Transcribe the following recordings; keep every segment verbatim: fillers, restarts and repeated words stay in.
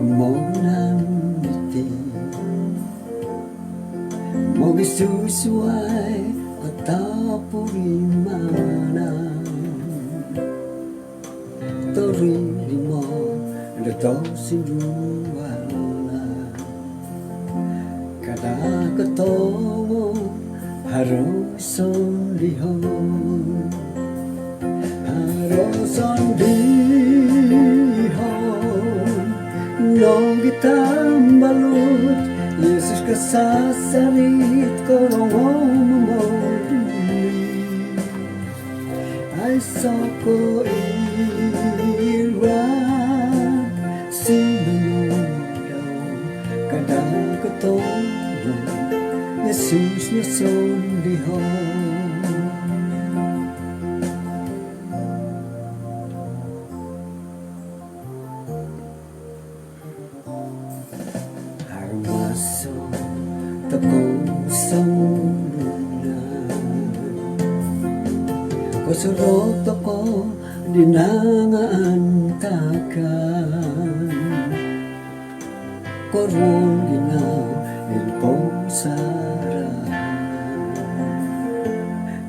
Monan iti mogisusuai katapurimana tori limo do tosindualan. Kada kotongo haro sondihon. Haro sondihon nogi tambalut, Yesus kasasarit korongou momoduli. Aiso ko iran sinunudau, kada kotongo Yesus no sondihon. Arumaso tokou songunan, kosorou tokou di nangaantakan, koruong ginau imponsaraan.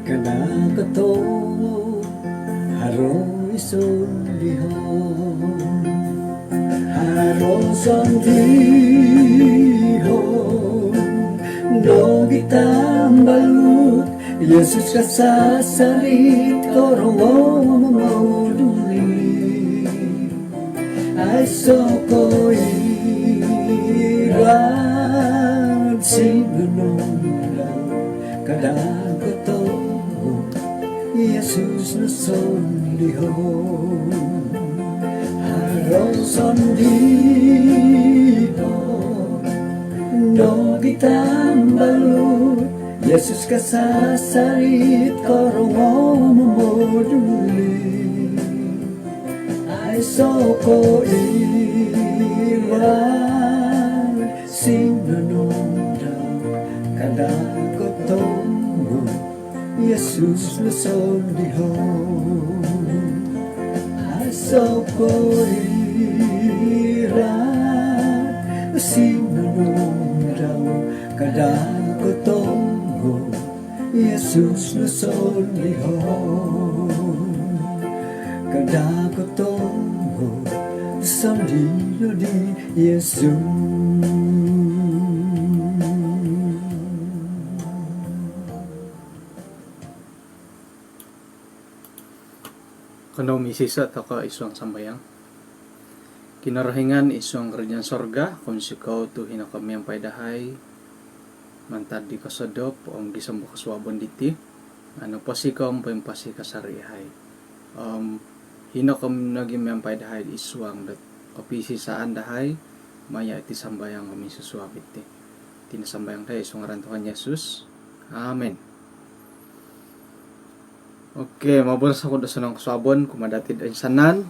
Kada kotongo haro i sondihon. Haro sondihon nogi tambalut, Yesus kasasarit korongou momoduli. Aiso ko iran sinunudau, kada kotongo Yesus no sondihon. Haro sondihon nogi tambalut, Yesus kasasarit korongou momoduli. Aiso ko iran sinunudau, kada kotongo Yesus no sondihon. Aiso ko iran sinunudau, kada kotongo Yesus no sondihon. Kada kotongo sondihon di Yesus. Kanou misiso tokou id suang sambayang. Kinorohingan id suang kerajaan sorga, kounsikou tu hino ko miampai dahai mantad di kosodop om gisom do kosuabon diti, nga noposik om poimpasi kasari yahai. Om hino ko nogi miampai dahai id suang dot kopisisaan dahai maya iti sambayang om minsusuab iti. Iti no sambayang dahai id suang ngaran Tuhan Yesus. Amin. Okey, moboros oku do osonong kosuabon kumaa dati do insanan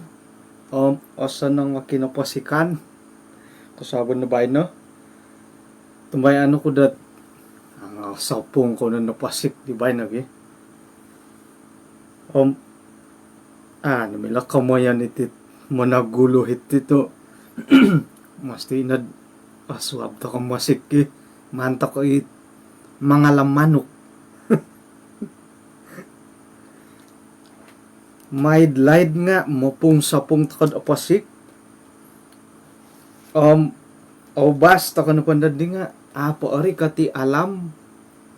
om osonong o kinoposikan kosuabon do baino. Tumbayaan oku dot, ah, sopung kou no noposik di baino gi. Om ah, anu milo komoyon iti monogulu iti tu mositi nod osuab tokou mosik ki, maan tokou it mangalam manuk. Maid-laid nga mopung-sopung tokou do oposik. Om oubas tokou nopo dodi nga apo ori kati alam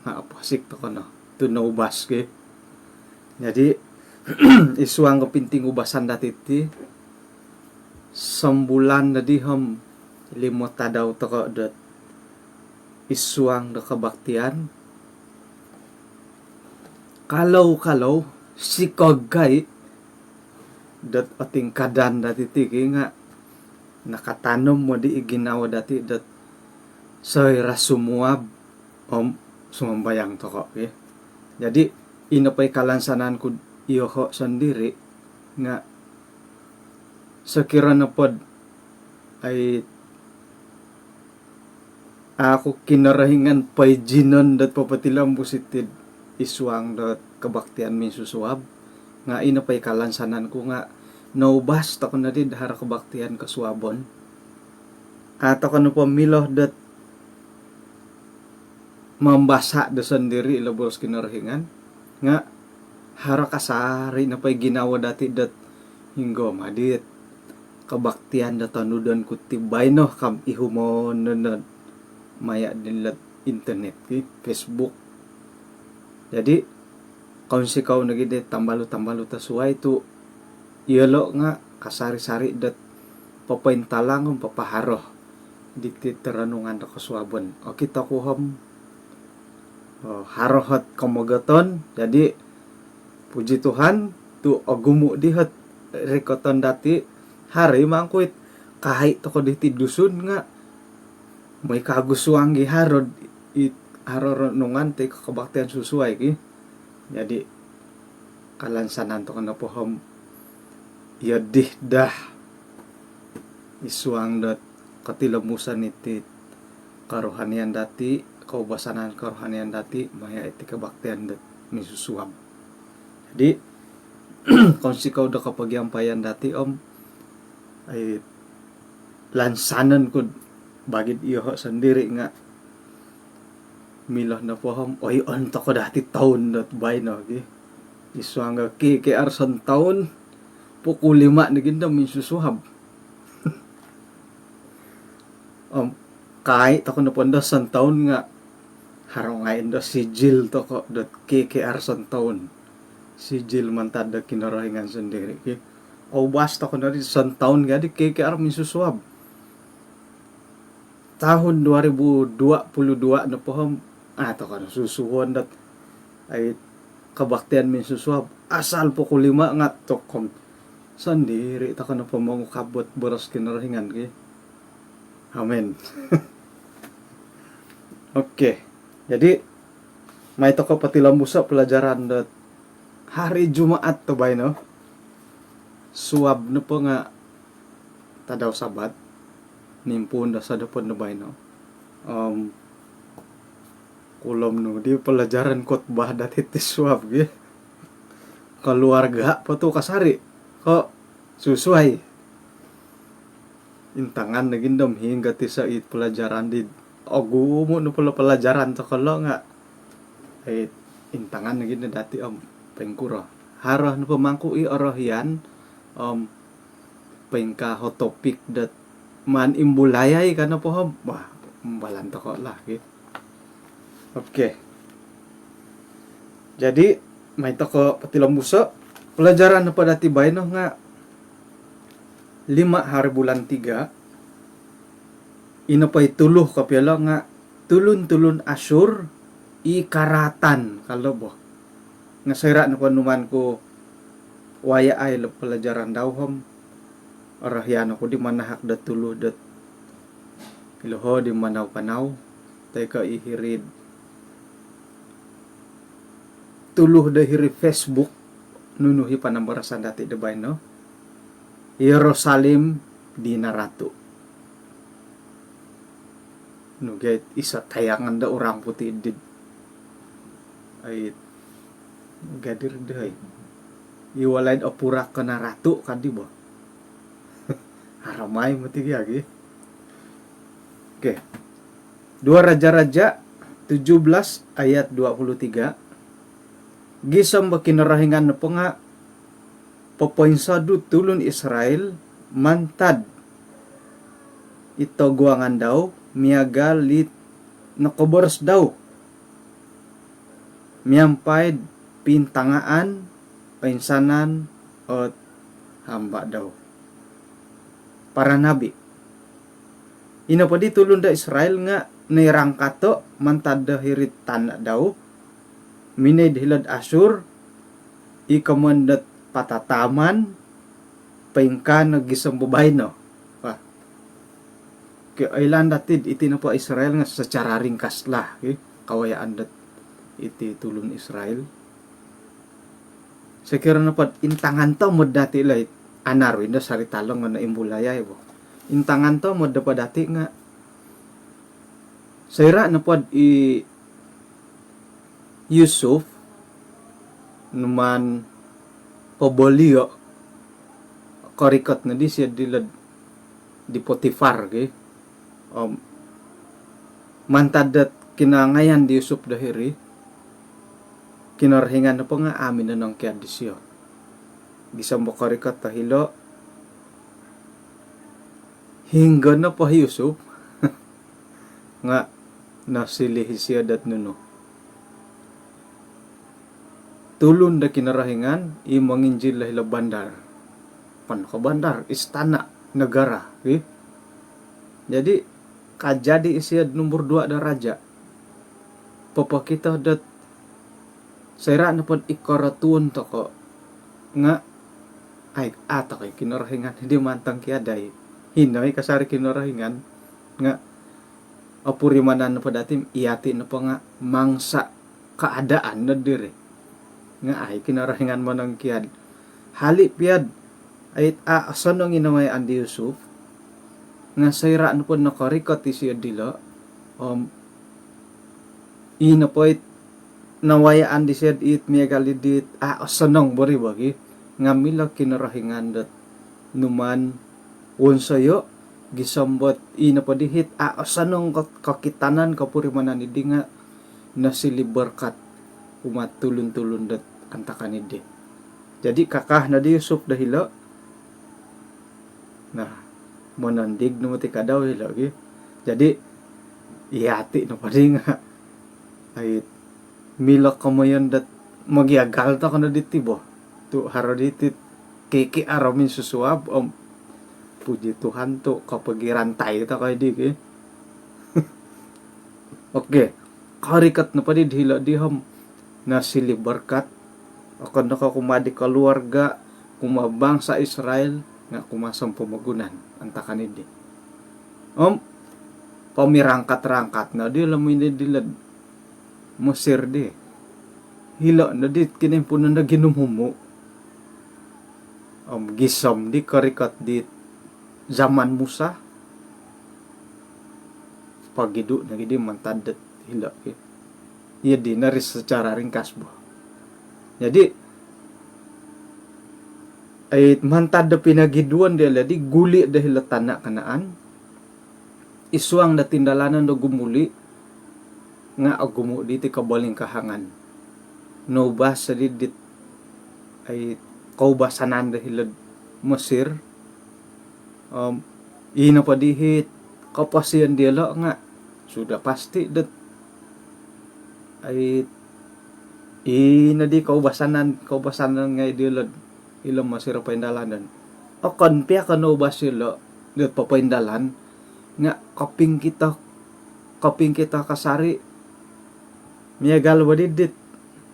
nga oposik tokou no tu noubas ki. Jadi id suang kopinting ubasan dati ti, sombulan dodi om limo tadau tokou dot id suang do kebaktian. Kalau-kalau sikog kai dot otingkadan dati ti ki nga nakatanom modi i ginawo dati dot soira sumuab om sumambayang tokou ki. Jadi ino po i kalansanan ku iyoho sondiri nga sokiro nopo dot ai aku Kinorohingan poijinon dot popotilombus iti id suang dot kebaktian minsusuab, nga ino po i kalansanan ku nga noubas tokou nodi do haro kebaktian kosuabon. Atau ko nopo milo dot mambasa do sondiri ilo boros Kinorohingan, nga haro kasari nopo i ginawo dati dot hinggo madi kabaktian do tonudon ku ti baino kam ihumon no maya dilot internet ki, Facebook. Jadi, kounsikou nogi di tambalut-tambalut do suai tu iyolo nga kasari-sari dot papaintalang om papaharo diti toronungan do kosuabon. Okito ku om, oh, haro ot komogoton. Jadi, puji Tuhan, tu ogumu di ot rikoton dati. Haro i mangkuit, kahai toko diti Dusun nga, moi kagu suang gi haro, i haro renungan toi ko kabaktian susuai ki. Jadi, kalansanan toko nopo om, iyo di dah i suang dot kotilomuson iti karohanian dati, koubasanan karohanian dati, maya iti kabaktian dot minsusuab. Jadi, kounsikou do kopogiampayan dati om, ai, lansanon ku bagi diyoho sondiri nga milo nopo om, oi, ontok ko dati toun dot baino ki. I suang do K K R sontoun, pukul lima nogi do minsusuab. Om, kai toko nopo do sontoun nga haro ngai do sijil toko dot K K R sontoun. Sijil mantad do Kinorohingan sondiri ki. Oubas toko no di sontoun gadi K K R minsusuab. Tahun dua ribu dua puluh dua nopo om, ah, toko no susuon dot, ai, kabaktian minsusuab asal pukul lima nga toko om sondiri toko nopo mongukab dot boros Kinorohingan ki. Amin. Okey. Jadi, mai toko potilombuso pelajaran dot hari Jumaat do baino. Suab nopo nga tadau Sabat, nimpuun do sosodopon do baino. Om, kulom nu di pelajaran khotbah dati ti suab gi. Keluarga po tu kasari ko susuai. Intangan nogi do om hinggo ti so i pelajaran di ogumu nopo lo pelajaran toko lo nga, eh, intangan nogi do dati om poingkuro. Haro nopo mangku i orohian om poingkaa o topik dot maan imbulayai ka nopo om, wah, umbalan toko lah ki. Okey. Jadi, mai toko potilombuso. Pelajaran nopo dati baino nga lima hari bulan tiga. Ino po i tuluh kopio lo nga tulun-tulun Asur i karatan ka lo bo. Nga soira nopo numan ku wayaai lo pelajaran dau om, orohian oku di manahak do tuluh dot iloho di manau-panau, toi ko i hiri'd tuluh do hiri Facebook, nunu i panambarasan dati do baino, Yerusalem di Naratu. Nu gia iso tayangan do orang putih di, ai, gadir dahai. I walai do opurak ko naratu kadi bo. Aramai mati gia gi. Okey. Dua Raja-Raja tujuh belas ayat dua puluh tiga. Gisom bo Kinorohingan nopo nga popoinsodu tulun Israel mantad i toguangan dau miagal i nokoboros dau miampai'd pintangaan oinsanan ot hamba dau, para nabi. Ino po di tulun do Israel nga noirangkato mantad do hiri'd tana dau, minoi'd hilo'd Asur, i komoyon dot patataman, poingkaa no gisom baino. Wah. Okey, oilaan dati'd iti nopo Israel nga secara ringkas lah, okey, kawayaan dot iti tulun Israel. Sokiro nopo'd intangan tomod dati lo, anaru indo sarita lo ngono imbulayai bo. Intangan tomod nopo dati nga soira nopo'd i Yusuf numaan pobolio, korikot nodi sio dilo di Potifar ki. Om mantad dot kinongoyon di Yusuf do hiri, Kinorohingan nopo nga' amu minonongkiad disio. Gisom do korikot do hilo', hinggo nopo i Yusuf nga' nosiliu isio dot nunu, tulun do Kinorohingan i monginjil do hilo' bandar. Okon ko' bandar, istana' negara, wi. Jadi kajadi isio do numbur dua do raja'. Popokito dot soira' nopod i korotuon toko' nga' ai, a' toko' i Kinorohingan di mantongkiad ai. Hino i kasari Kinorohingan nga' opurimanan nopo dati', iyati' nopo nga' mangsa' keadaan nod diri. Nga' ai Kinorohingan monongkiad. Hali' pia'd ai, a' osonong i nawayaan di Yusuf, nga' soira' nopod nokorikot isio dilo', om i nopo it nawayaan disio dit miagal i dit a' osonong bo ri bo gi, nga' milo Kinorohingan dot numaan wonsoyo', gisom dot i nopo di hit a' osonong ko-, kokitanan, kopurimanan iddi nga' nosiliu borkat kumaa'd tulun-tulun dot antakan iddi. Jadi kakaa noddi Yusuf do hilo'. Nah, monondig no moti kadau hilo' gi. Jadi iyati' nopo di nga' ai, milo komoyon dot mogiagal toko' no diti bo. Tu' haro diti KKR minsusuab, om puji Tuhan tu' kopogirantai toko' iddi ki. Okey. Korikot nopo di hilo' di om nosiliu borkat, okon no ko' kumaa di keluarga, kumaa bangsa Israel, nga' kumaa sompomogunan antakan iddi. Om pomirangkat-rangkat noddi lo minoi dilo'd Mesir di. Hilo' noddi kinimpuunon do ginumumu'. Om gisom di korikot di zaman Musa, pogidu' nogi di mantad dot hilo' ki. Iyo dino ri secara ringkas bo. Jadi ai, mantad do pinogiduon diyolo' di guli' do hilo' tana' Kanaan, i suang do tindalanon do gumuli' nga' ogumu' diti kobolingkahangan. Noubas oddi dit ai, koubasanan do hilo'd Mesir. Om i nopo di hit koposion diyolo' nga' sudah pasti dot ai, i noddi koubasanan, koubasanan ngai' diyolo'd ilo Mesir poindalanon. Okon pia ko' noubas ilo' dot popoindalan, nga' kopingkito, kopingkito kasari', miagal bo di dit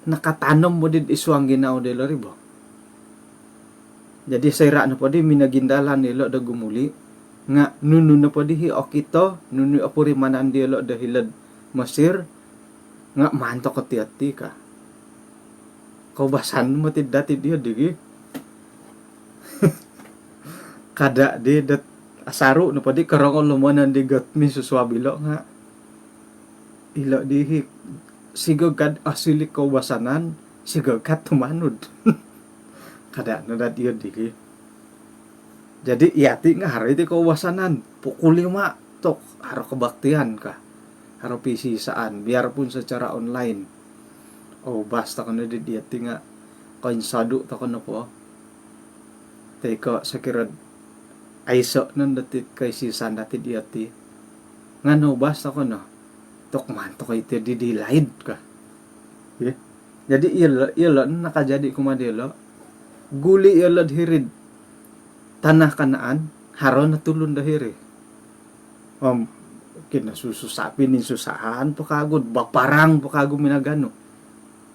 nakatanom bo di id suang ginawo diyolo' ri bo. Jadi soira' nopo di minogindalan ilo' do gumuli', nga' nunu nopo di hi okito, nunu i opurimanan diyolo' do hilo'd Mesir, nga' maan toko' tiyo ti ka. Koubasan moti dati' diyo di gi. Kada' di dot asaru' nopo di korongou lumonon di got minsusuab ilo' nga' ilo' di hi sigaga'd osiliu koubasanan, sigaga'd tumanud. Kada' no dot iyo di gi. Jadi iyati' nga' haro iti koubasanan, pukul lima tu' haro kebaktian ka, haro pisisaan, biarpun secara online. Oubas toko' noddi diyati' nga' koinsodu' toko' nopo. Toi ko' sokiro'd aiso' nondo ti koisisaan dati' diyati' nga' noubas toko' no. Tu' maan toko' iti di di laid ka. Ih. Jadi iyolo', iyolo' nakajadi kumaa diyolo'. Guli' iyolo'd hiri'd tana' Kanaan, haro no tulun do hiri. Om kinosususa', pininsusahan po kagu, baparang po kagu minaganu.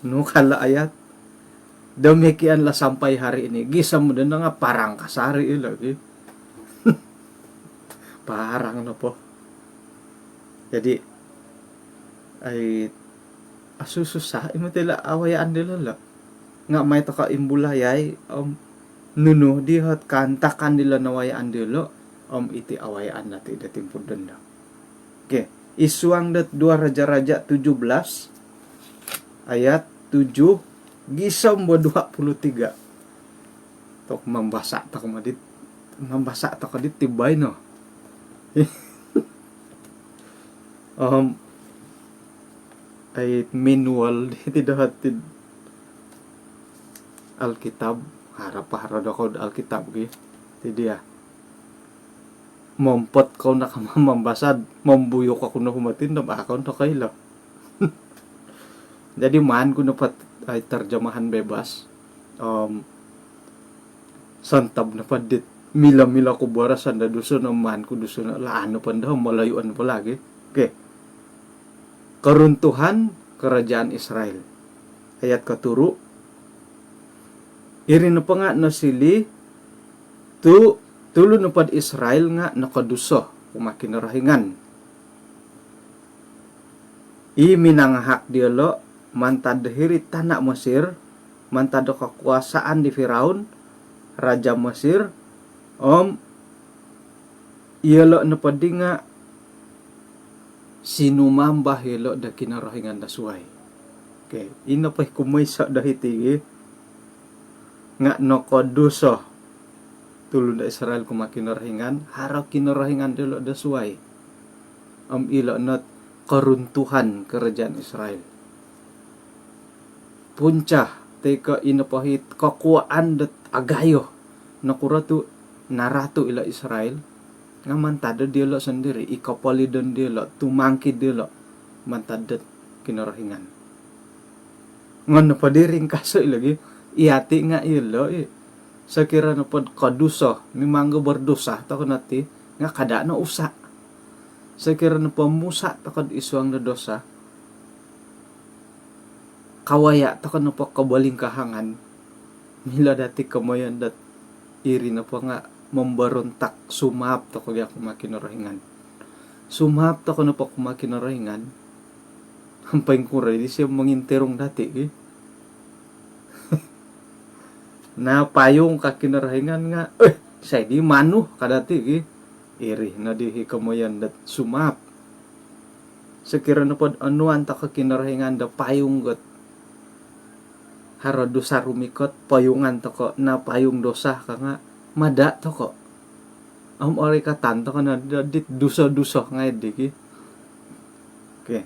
Nu ka lo' ayat. Demikianlah sampai hari ini. Gisom do no nga' parang kasari' ilo' gi. Parang nopo. Jadi ai, asususa' i moti ilo' awayaan dilo' lo'. Nga' mai toko' imbulayai om nunu di hot kaantakan dilo' nawayaan dilo' om iti awayaan dati' do timpu dondo. Okey, i suang dot dua Raja-Raja tujuh belas ayat tujuh gisom bo dua puluh tiga. Tu' mambasa' toko' modit, mambasa' toko' diti baino. Om ai manual di ti doho ti Alkitab, haro po haro dokoyu Alkitab gi. Ti dia mompot kou no ka mamambasa, mombuyuk oku no humotin do ba kou no koilo. Jadi maan ku nopo ai terjemahan bebas. Om sontob nopo dit milo-milo ku boroson do Dusun om maan ku Dusun, lah anu po ndo, Melayuon po lagi. Okey. Keruntuhan kerajaan Israel. Ayat koturu. Iri nopo nga nosiliu tu tulun nopo di Israel nga nokoduso kumaa Kinorohingan i minangahak diolo mantad do hiri tana Mesir, mantad do kekuasaan di Firaun, raja Mesir, om iyolo nopo di nga sinumamba iyolo do kinorohingan do suai. Okey, ino po i kumoiso do hiti gi, nga nokoduso tulun do Israel kumaa Kinorohingan, haro kinorohingan diolo do suai. Om ilo no keruntuhan kerajaan Israel. Punca toi ko ino po i kokuaan dot agayo, nokuro tu naratu ilo Israel nga mantad do diolo sondiri, i kopolidon diolo, tumongkiad diolo mantad dot Kinorohingan. Nga nopo di ringkaso i lagi, iyati nga ilo i. Sokiro nopo do koduso, mimang nga berdosa tokou no ti, nga kada no usa. Sokiro nopo musa tokou id suang do dosa, kawaya tokou nopo kobolingkahangan, milo dati komoyon dot iri nopo nga memberontak, sumaap tokou gia kumaa Kinorohingan. Sumaap tokou nopo kumaa Kinorohingan, poingkuro i disio mongintirung dati gi. Napayung ka Kinorohingan nga, eh, isai di manu ka dati gi. Iri no di i komoyon dot sumaap. Sokiro nopo do onuan tokou Kinorohingan do payung dot haro dosa rumikot, payungan tokou, napayung dosa ka nga mada tokou. Om orikatan tokou no do dit duso-duso ngai di gi. Okey.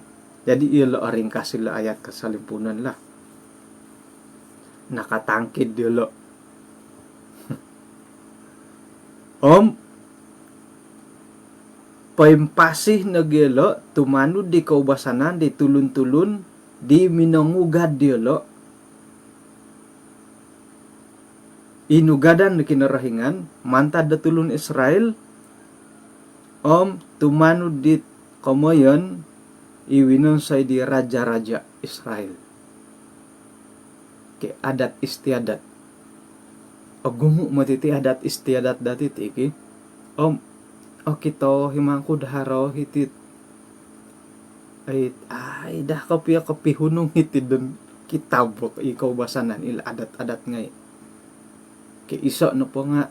Jadi ilo o ringkas ilo ayat kosolimpunon lah. Nakatongkiad diolo. Om poimpasi nogi ilo tumanud di koubasanan di tulun-tulun di minongugad diolo. Inugadan do Kinorohingan mantad do tulun Israel, om tumanud dit komoyon i winonsoi di raja-raja Israel. Okey, adat istiadat. Ogumu moti ti adat istiadat dati ti ki. Om okito himangku do haro hiti, ai, ai dah kopio kopihunung hiti don kitab i koubasanan, ilo adat-adat ngai. Okey, iso nopo nga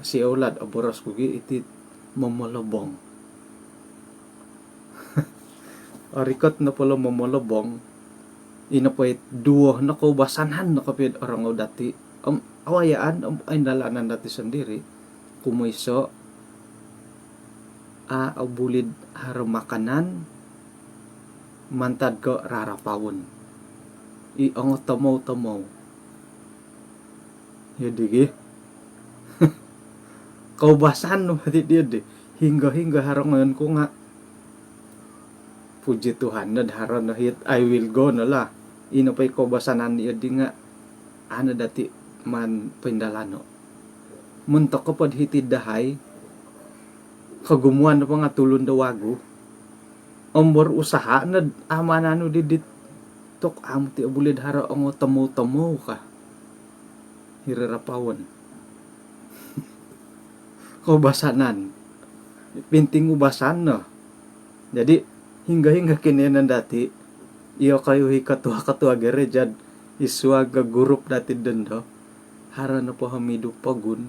siou lah do boros ku gi iti momolobong. Orikot nopo lo momolobong, ino po i duo no koubasanan no kopio do orongou dati. Om awayaan, om oindalanan dati sondiri. Kumoiso, a obuli do haro makanan mantad ko rarapaon i ongotomou-tomou. Iyo di gi. Koubasanan moti di iyo di. Hinggo-hinggo haro ngoyon ku nga, puji Tuhan no do haro no hiti, I will go no lah. Ino po i koubasanan iyo di nga anu dati maan poindalano. Montok ko po do hiti dahai, kogumuan nopo nga tulun do wagu om berusaha no do amu nanu di dit, tok amu ti obuli do haro ongotomou-tomou ka. Hiri rapaon. Koubasanan. Penting ubasan no. Jadi hinggo-hinggo kinoyonon dati, iyokoyu i ketua-ketua gereja id suang grup dati dondo, haro nopo hamidu pogun,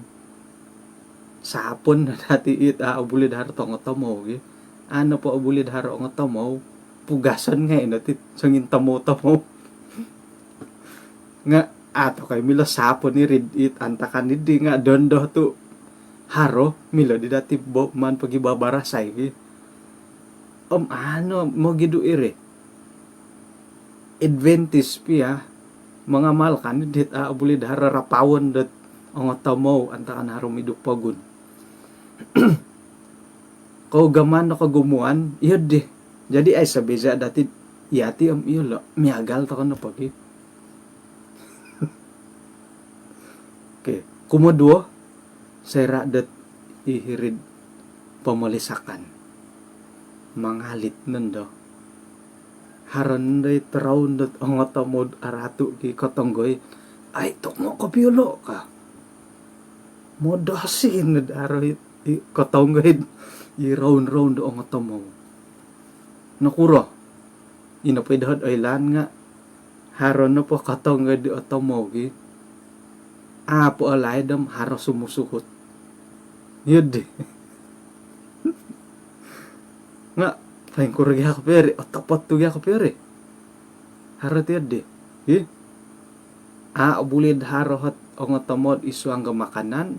sapon dati it a obuli do haro ongotomou gi. A nopo obuli do haro ongotomou, pugason ngai no ti songintomou-tomou. Nga a tokou i milo sapon iri it antakan di nga dondo tu haro, milo di dati bo maan pogibabarasai gi. Om anu mogidu iri. Adventist pia mangamalkan dit a' obuli do haro rapawon dot ongotomou antakan haro midu pogun. Kougaman do kogumuan, iyo dih. Jadi ai sabeza dati iyati om iyolo', miagal toko nopo gi. Okey, kumoduo, soira' dot i hiri'd pomolisakan. Mangalit nondo. Haro nondo i taraun dot ongotomou'd aratu' ki kotonggoi. Ai, tok mo kopio lo' ka. Modosi nod haro i, i kotonggoi i raun-raun do ongotomou. Nokuro? Ino po i doho'd oilaan nga' haro nopo kotonggoi di otomou gi. A' po alaid om haro sumusuhut. Iyo dih. Nga' poingkuro gia kopio ri, otopot tu gia kopio ri. Haro ti iyo dih. Hi? A' obuli do haro hot ongotomou'd i suang do makanan.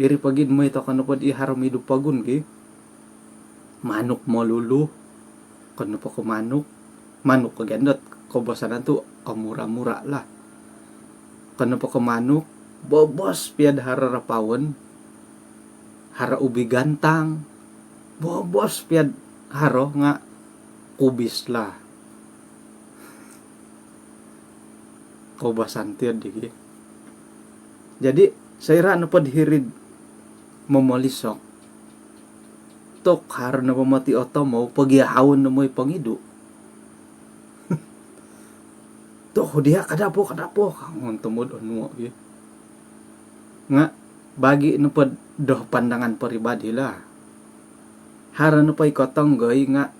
Iri pogi'd moi toko nopo'd i haro midu pogun ki. Manuk molulu. Okon nopo ko manuk. Manuk ko gia dot koubasanan tu omura-mura lah. Okon nopo ko manuk. Bobos pia'd haro rapawon. Haro ubi gantang. Bobos pia'd haro nga' kubis lah. Koubasan ti iyo dih ki. Jadi soira' nopo'd hiri'd momolisok, tok haro nopo moti otomou, pogiahaon no moi pongidu. Tok dia, kada po, kada po ka ongotomou'd onuo' gi. Nga' bagi nopo'd do pandangan peribadi lah. Haro nopo i kotonggoi nga'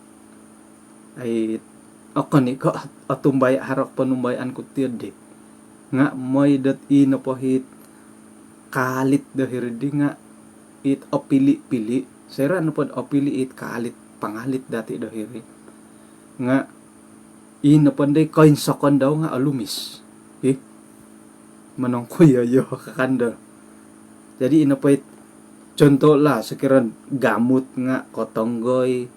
ai, okon i' ko' otumbaya' haro ponumbayaan ku ti iyo dih. Nga' moi dot i nopo hit kaalit do hiri di nga' it opili-pili. Soira' nopo'd opili it kaalit, pangalit dati do hiri. Nga' i nopo ndoi koinsokon dau nga' olumis. Ih. Monongkuyo-iyo ka kando. Jadi ino po it contoh lah, sokiro gamut nga' kotonggoi.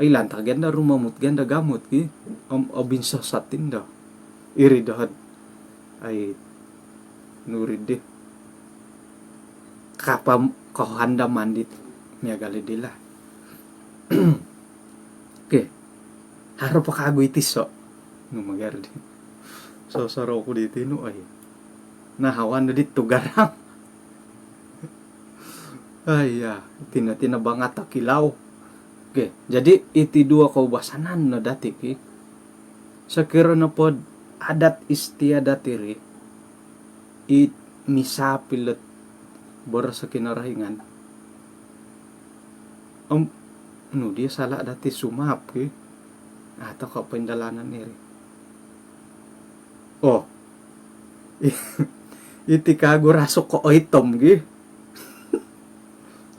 Ai, lantang gia do rumomut gia do gamut ki. Om obinsosot indo. Iri doho'd. Ai, nuri dih. Kapam, kohandaman dit miagal di lah. Okey. Haro po kagu i tiso'. Nu magar di. Sosorou ku di tinu, ai. Nah, awan di tugarang. Ai, ya. Tina-tina bangat takilau. Okey, jadi iti duo koubasanan no dati ki. Sokiro nopo'd adat istiadat iri, i misaap ilo'd boros o Kinorohingan. Om, nu di sala' dati sumaap ki. Atau ko' poindalanon iri. Oh. Iti kagu rasuk ko' oitom gi.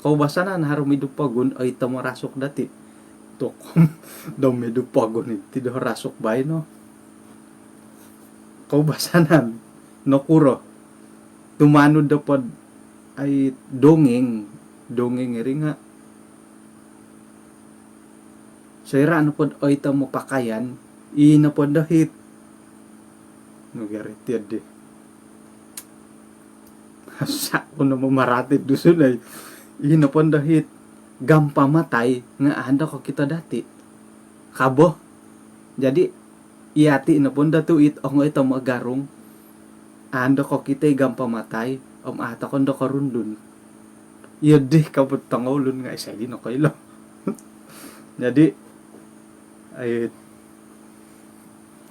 Koubasanan haro midu pogun, oitom o rasuk dati. Tok, do midu pogun iti do rasuk baino. Koubasanan, nokuro. Tumanud do pod, ai, dongeng, dongeng iri nga'. Soira' nopo'd oitom o pakaian, i nopo do hit. Nu gari ti iyo dih. Sa' ku no mamarati Dusun ai. I nopo do hit gampamatai nga' ando kokito dati. Kabo. Jadi, iyati nopo do tu it ongoi tomo garung. Ando kokito i gampamatai, om ato kondo korundun. Iyo dih kabut tongoulun nga' isai di nokoilo. Jadi, ai,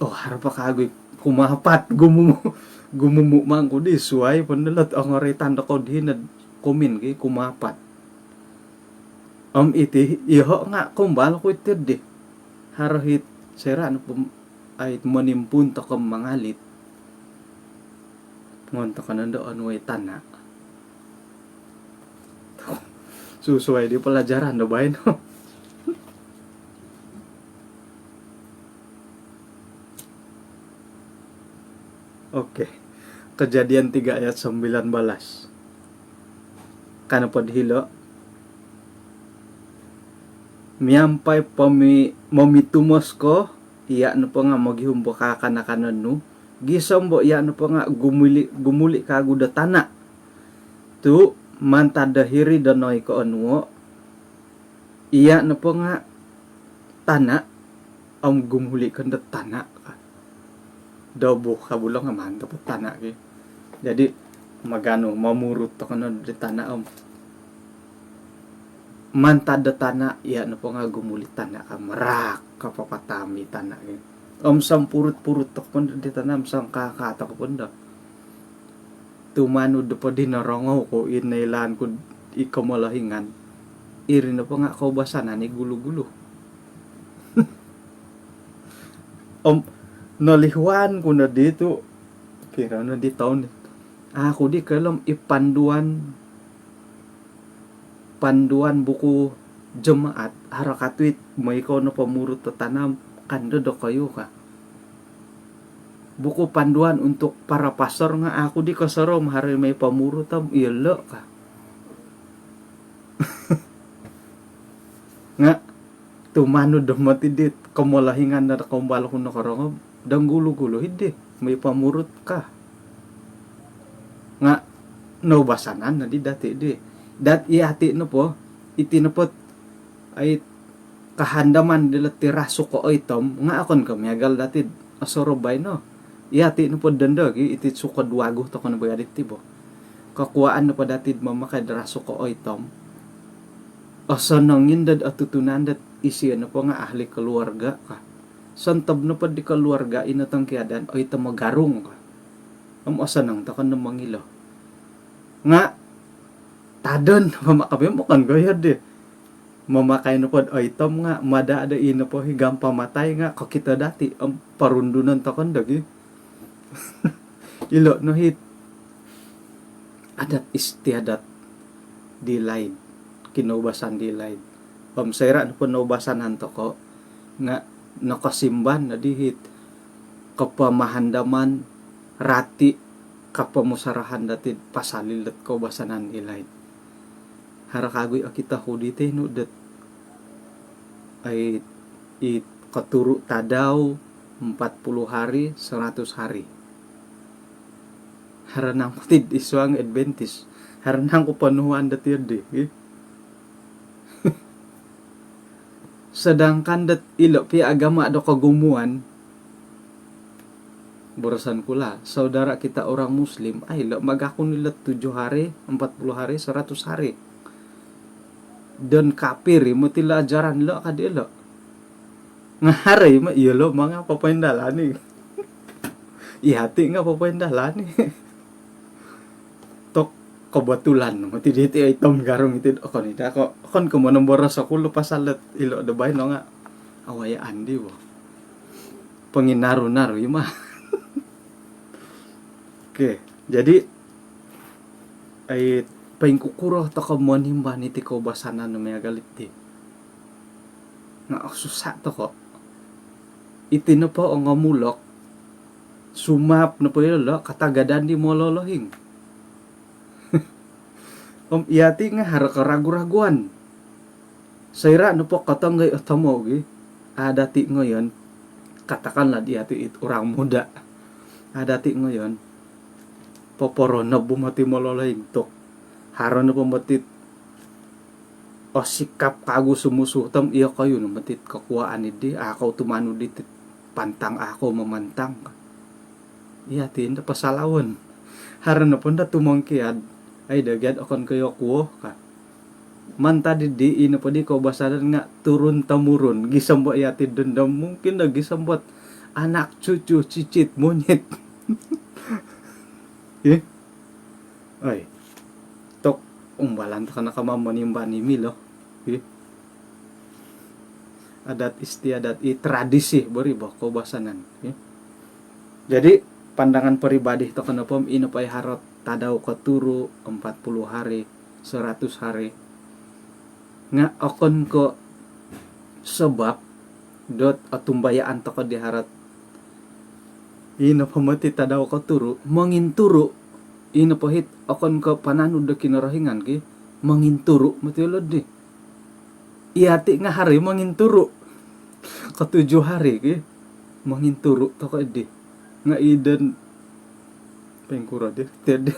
oh, haro po kagu i kumaapat, gumumu, gumumu mangku di suai po ndo lot ongoritan do kou di hino'd kumin ki kumaapat. Om iti, iyoho' nga' kumbal ku iti dih. Haro hit soira' nopo, ai, monimpuun toko mangalit. Ngon toko nondo onuai tana'. Susuai di pelajaran do baino. Okey. Kejadian tiga ayat sembilan belas. Ka nopo'd hilo'. Miampai pomi-, momitumos ko, iya' nopo nga' mogihum bo kaakan-akanon nu, gisom bo iya' nopo nga' gumuli', gumuli' kaagu do tana'. Tu' mantad do hiri do noi ko onuo', iya' nopo nga' tana', om gumuli' kon do tana' ka. Dobu ka bulong, mantad po tana' ki. Jadi, maganu, momurut toko no di tana', om mantad do tana', iya' nopo nga' gumuli' tana' ka, merak ka papatami tana' ki. Om sompurut-purut toko po di tana', om songkaka' toko po do. Tumanud po di norongou ku i noilaan ku i komolohingan. Iri nopo nga' koubasanan i gulu-gulu. Om nolihuan ku nodi tu', piro nodi toun, aku di koilo om i panduan, panduan buku jemaat, haro katuit, moi kou no pomurut do tana' om kan do dokoyu ka. Buku panduan untuk para pastor nga' aku di kosorou om haro i moi pomurut om iyolo' ka. Nga' tumanud do moti dit komolohingan do koumbal ku nokorongou, dong gulu-gulu hiddi, moi pomurut ka. Nga' noubasanan nodi dati' di. Dat iyati' nopo, iti nopo, ai, kahandaman dilo ti rasuk ko oitom, nga' okon ko miagal dati'd osorou baino. Iyati' nopo dondo gi, iti sukod wagu toko no bo iyati' ti bo. Kokuaan nopo dati'd mamakai do rasuk ko oitom, osonong indo'd otutunan dot isio nopo nga' ahli keluarga ka. Sontob nopo di keluarga ino tongkiadan, oitom o garung ka. Om osonong toko no mongilo. Nga' tadon, mamakai, okon ko iyo di. Mamakai nopo'd oitom nga' mada' do i nopo hi gampamatai nga' kokito dati', om porundunon toko no dogi. Ilo' no hit adat istiadat di laid, kinoubasan di laid. Om soira' nopo noubasanan toko' nga' nokosimban nodi hit kopomahandaman, rati', kopomusarahan dati'd pasal ilo't koubasanan di laid. Haro kagu i okito ku di tinu dot, ai, i koturu' tadau, empat puluh hari, seratus hari. Haro nangku tid isuang Adventist. Haro nangku ponuhuan dot iyo di, eh. Sedangkan dot ilo' pia agama do kogumuan, boroson ku lah, saudara kita orang Muslim, ai, ilo' magakun ilo' tujuh hari, empat puluh hari, seratus hari. Don kapir i moti ilo' ajaran ilo' ka dilo'. Nga' haro i ma, iyolo' ma nga' popoindalani. Iyati' nga' popoindalani. Tok, kebetulan moti diti oitom garung iti, okon i' da ko', okon ko' monomboros oku lo pasal dot ilo' do baino nga' awayaan di bo. Ponginaru-naru i ma. Okey, jadi, ai, poingkukuro toko' monimban iti koubasanan miagal iti. Nga' osusa' toko'. Iti nopo ongomulok, sumaap nopo iyolo', katagadan di mololohing. Om iyati' nga' haro karagu-raguan. Soira' nopo kotonggoi o tomou gi, a' dati' ngoyon, katakanlah iyati' it orang muda. A' dati' ngoyon, poporonob moti mololohing tu'. Haro nopo moti osikap kagu sumusuut om iyokoyu no moti kokuaan iddi, a' kou tumanud diti pantang, a' kou mamantang. Iyati' indo pasalaon. Haro nopo indo tumongkiad, ai, do gia'd okon ko' iyo kuo ka. Mantad iddi, ino poddi koubasanan nga' turun temurun. Gisom bo iyati' dondo, mungkin do gisom bo'd anak, cucu, cicit, monyet. Ih. Oi. Tok, umbalan toko' no kama monimban i milo. Ih. Adat istiadat i tradisi bo ri bo koubasanan. Ih. Jadi, pandangan peribadi toko' nopo om ino po i haro't tadau koturu', empat puluh hari, seratus hari. Nga' okon ko' sabap dot otumbayaan toko' di haro't ino po moti tadau koturu', monginturu'. Ino po hit okon ko' pananud do Kinorohingan ki, monginturu' moti yolo'ddi. Iyati' nga' hari monginturu'. Kotujuh hari ki monginturu' toko' iddi. Nga' idon poingkuro di, tiad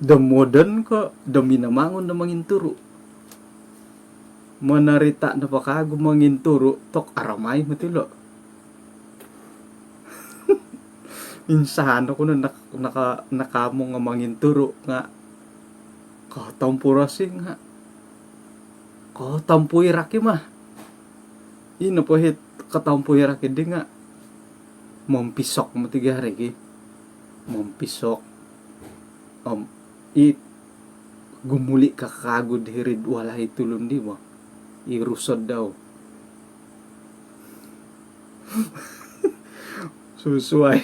do modon ko' do Minamangun do monginturu'. Monorita' nopo kaagu monginturu' tok aramai moti ilo'. Insan oku no nak-, naka-, nakaamung monginturu' nga' kotompurosi nga' kotompuirak i mah. Ino po hit kotompuirak iddi nga' mompisok moti gi hari ki. Mompisok. Om i gumuli' ka kaagu di hiri'd walai tulun di bo. I rusod dau. Susuai.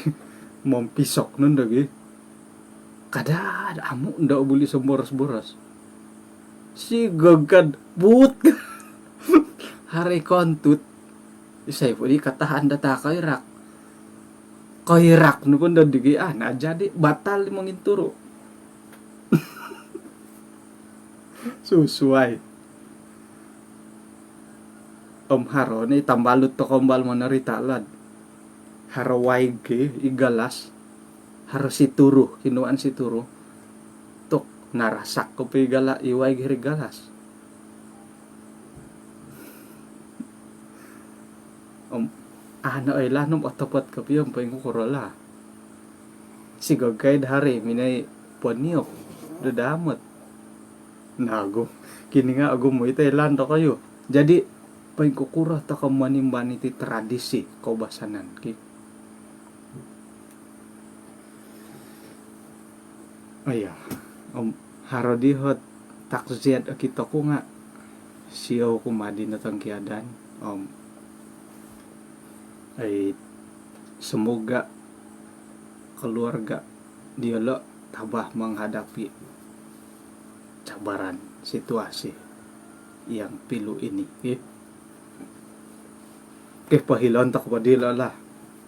Mompisok nondo gi. Kada, amu' ndo buli somboros-boros. Sigog kad buut. Hari kontut. Isai po di katahan data koirak. Koirak nu pun do digi, ah, na jadi batal di monginturu'. Susuai. Om haro ni tambalut toko' umbal monorita' lad. Haro waig ki, i galas. Haro situru, kinuan situru. Tuk, narasak ko po i gala-, i waig hiri galas. Om, ano oilaan om otopot kopio om poingkukuro lah. Sigog kaid hari minoi poniop do damot. Na, ogu. Kini nga' ogumu' iti oilaan dokoyu. Jadi, poingkukuro toko' monimban iti tradisi koubasanan ki. Aya, om haro di hot takziat okito ku nga' siou kumaa di notongkiadan, om, ai, semoga keluarga diyolo' tabah menghadapi cabaran situasi yang pilu ini, eh. Okey, pohilon toko' po dilo' lah.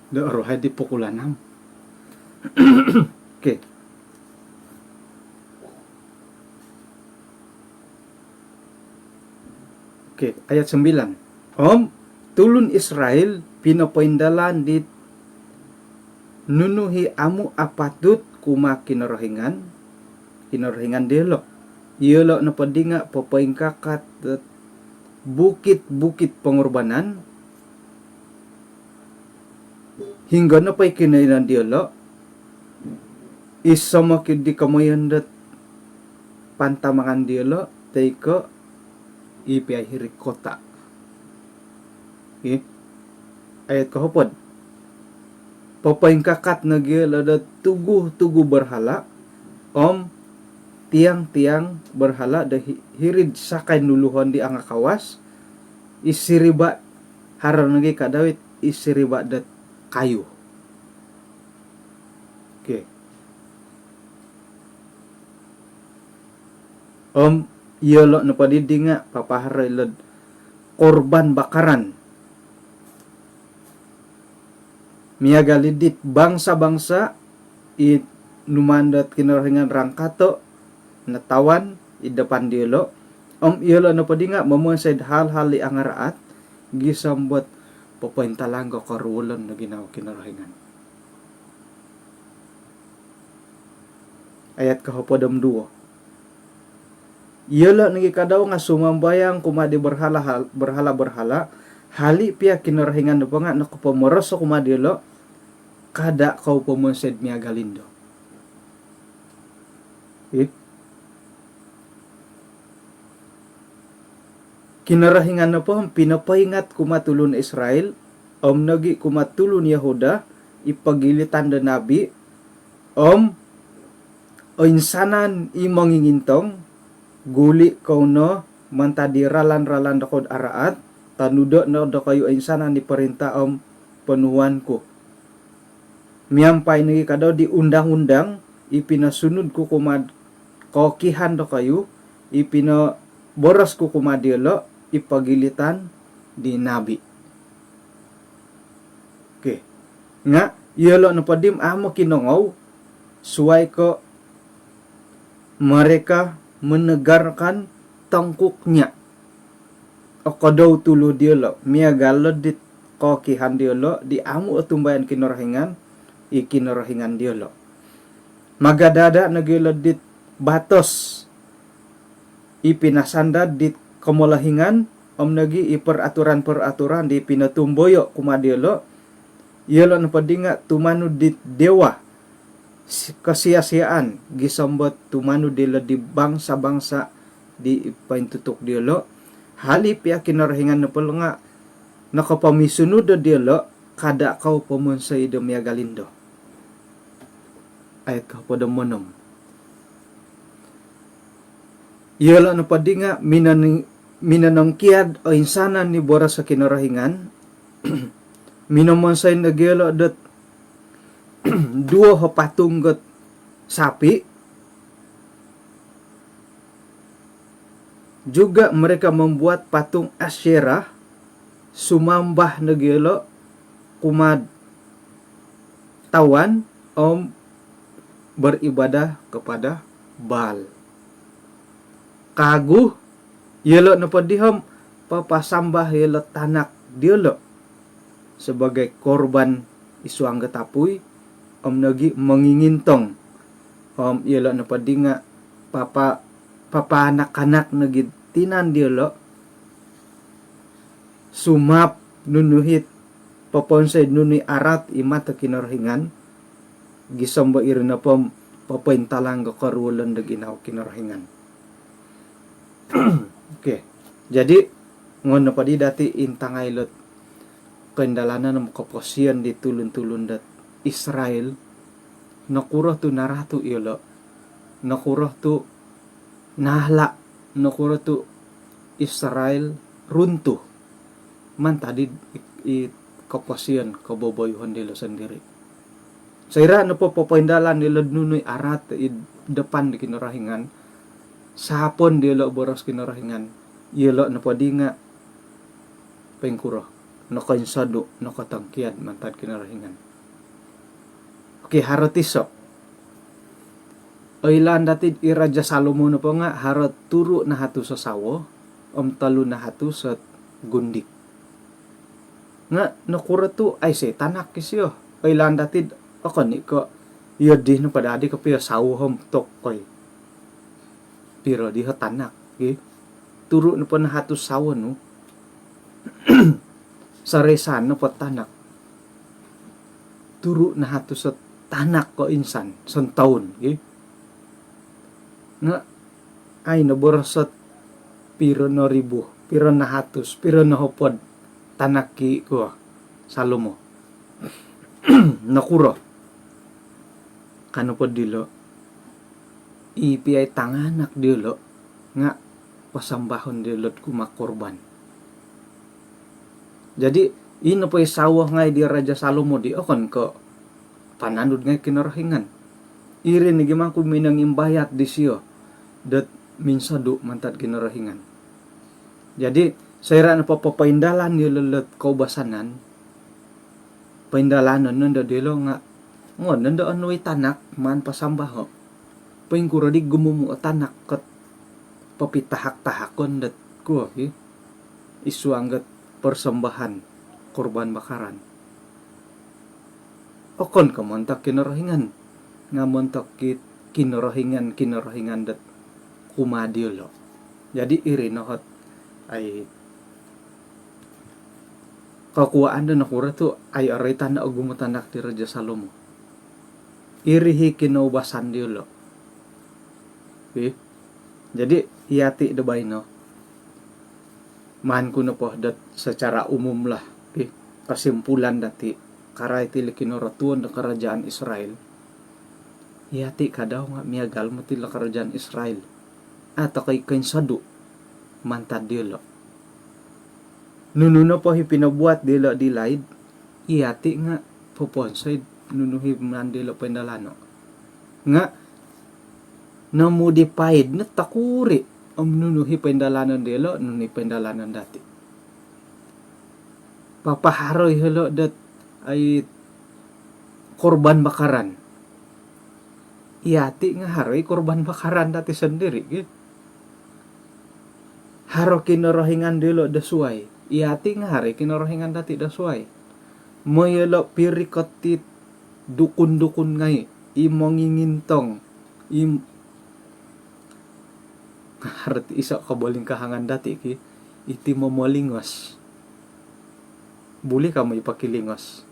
Do oruhai di pukul anam. Okey. Okey, ayat sembilan. Om tulun Israel pinopoindalan di nunu i amu' apatut kumaa Kinorohingan, Kinorohingan diyolo'. Iyolo' nopoddi nga' popoingkakat dot bukit-bukit pongurbanan, hinggo nopo i kinoiyonon diyolo', iso mokid di komoyon dot pantamangan diyolo', toi ko' i piya hiri kota. Okey. Ayat kohopod. Popoingkakat nogi iyolo' do tugu-tugu berhala, om tiang-tiang berhala do hi-, hiri'd sakai nuluhon di angakawas, i siriba', haro nogi ka dau it i siriba' dot kayu. Okey. Om iyolo' nopoddi nga' papaharo ilo'd korban bakaran. Miagal i dit bangsa-bangsa i numaan dot Kinorohingan rangkato' natawan id dapan diyolo'. Om iyolo' nopoddi nga' momonsoi'd hal-hal i angaraat gisom dot popointalang ko koruolon do ginawo Kinorohingan. Ayat kohopod om duo. Iyolo' nogi ka dau nga' sumambayang kumaa di berhala-, berhala-berhala, hali' piya Kinorohingan nopo nga' nokopomoros o kumaa diyolo', kada' kou pomonsoi'd miagal indo. Ih. Kinorohingan nopo om pinopoingat kumaa tulun Israel, om nogi' kumaa tulun Yohuda, i pogilitan do nabi, om oinsanan i mongingintong, guli' kou no mantad di ralan-ralan dokou'd araat, tonudo' no dokoyu oinsanan i porinta' om ponuhuan ku. Miampai nogi' ka dau di undang-undang i pinosunud ku kumaa'd kookihan dokoyu, i pinoboros ku kumaa diyolo', i pogilitan di nabi. Okey. Nga' iyolo' nopoddi amu' kinongou, suwai ko' mereka menegarkan tongkuknya. kodou tulu diolo', miagal lo dit kokihan diolo' di amu' otumbayaan Kinorohingan, i Kinorohingan diolo'. Magadada' nogi ilo' dit batos i pinasandad dit komolohingan, om nogi i peraturan-peraturan di pinotumboyo' kumaa diolo', iyolo' nopoddi nga' tumanud dit dewa, si-, kosia-siaan, gisom dot tumanud ilo' di bangsa-bangsa di pointutuk diolo'. Hali pia Kinorohingan nopo lo nga' nokopomisunud do diolo', kada' kou pomonsoi do miagal indo. Ayat kohopod om onom. Iyolo' nopoddi nga' minon-, minonongkiad oinsanan i boros o Kinorohingan, minomonsoi nogi iyolo' dot duo o patung dot sapi', juga mereka membuat patung Asyera, sumambah nogi iyolo' kumaa'd tawan om beribadah kepada Baal. Kagu, iyolo' nopoddi om papasambah iyolo' tanak diolo' sebagai korban id suang do tapui, om nogi mongingintong. Om iyolo' nopoddi nga' papa-, papaanak-anak nogi tinan diolo', sumaap nunu it poponsoi nunu i araat i mato Kinorohingan, gisom do iri nopo popointalang do koruolon do ginawo Kinorohingan. Okey. Jadi, ngon nopoddi dati' intangai ilo't koindalanan om koposion di tulun-tulun dot Israel, nokuro tu' naratu' iyolo', nokuro tu' naala', nokuro tu' Israel runtuh mantad id, id koposion, koboboyuhon dilo sondiri'. Soira' nopo popoindalan iyolo'd nunu i araat id depan di Kinorohingan, saapon diyolo' boros Kinorohingan, iyolo' nopoddi nga' poingkuro, nokoinsodu', nokotongkiad mantad Kinorohingan. Okey, haro tiso'. Oilaan dati'd i Raja Salomo nopo nga' haro turu' nahatus o sawo om tolu nahatus o gundik. Nga' nokuro tu' aiso' i tanak isio? Oilaan dati'd okon i' ko' iyo di nopo dadi kopio sawo om tokoi. Piro di o tanak, gi? Turu' nopo nahatus sawo nu, soroisan nopo tanak, turu' nahatus o tanak ko insan sontoun, gi? Nga' ai no boros ot piro no ribu, piro nahatus, piro no hopod tanak i' kuo Salomo. Nokuro? Ka nopo dilo', i piya i tanganak diyolo' nga' pasambahon diyolo'd kumaa korban. Jadi, ino po i sawo ngai' di Raja Salomo di okon ko' pananud ngai' Kinorohingan. Iri nogi mangku minongimbayat disio dot minsodu' mantad Kinorohingan. Jadi, soira' nopo popoindalan iyolo' dot koubasanan, poindalanon nondo diyolo' nga' ngon nondo onu i tanak maan pasambaho'. Poingkuro di gumumu' o tanak kot popitahak-tahakon dot kuo ki, id suang dot persembahan korban bakaran. Okon ko' montok Kinorohingan, nga' montok ki-, kinorohingan-kinorohingan dot kumaa diyolo'. Jadi iri no ot ai kokuwaan do nokuro tu' ai oroitan no ogumu' tanak di Raja Salomo. Iri i kinoubasan diyolo'. Okey. Jadi, iyati' do baino, maan ku nopo dot secara umum lah, okey, kesimpulan dati', karait ilo kinorotuon do kerajaan Israel, iyati' kadau nga' miagal moti ilo kerajaan Israel. A' toko' i' koinsodu' mantad diyolo'. Nunu nopo i pinobuat diyolo' di laid, iyati' nga' poponsoi'd nunu i maan diyolo' poindalano'. Nga' nomudi paid no tokuri' om nunu i poindalanon diyolo', nunu i poindalanon dati'. Papaharo iyolo' dot ai korban bakaran. Iyati' nga' haro i korban bakaran dati' sondiri' ki. Haro Kinorohingan dilo do suai. Iyati nga haro Kinorohingan dati do suai. Moyolo pirikot it dukun-dukun ngai, i mongingintong, i haro ti iso kobolingkahangan dati ki, iti momolingos. Buli ka moi pakilingos.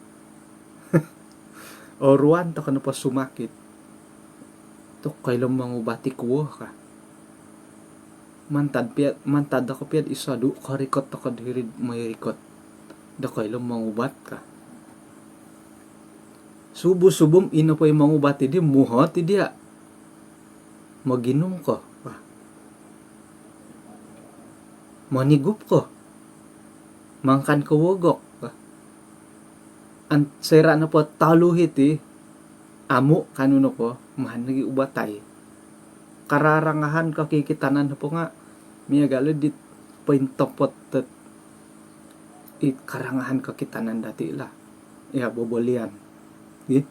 Oruan toko nopo sumakit, tu koilo mongubati kuo ka. Mantad pia, mantad toko pia iso du korikot toko diri moi rikot do koilo mongubat ka. Subu-subum ino po i mongubat idi muhot idi a. Moginum ko. Wah. Monigup ko. Mangakan ko wogok. Wah. An-, soira nopo tolu hiti, amu kanu nopo, maan nogi ubatai. Kararangahan kokikitanan nopo nga, miagal dit pointopot dot, it karangahan kokitanan dati lah. Ya, bobolian. Ih.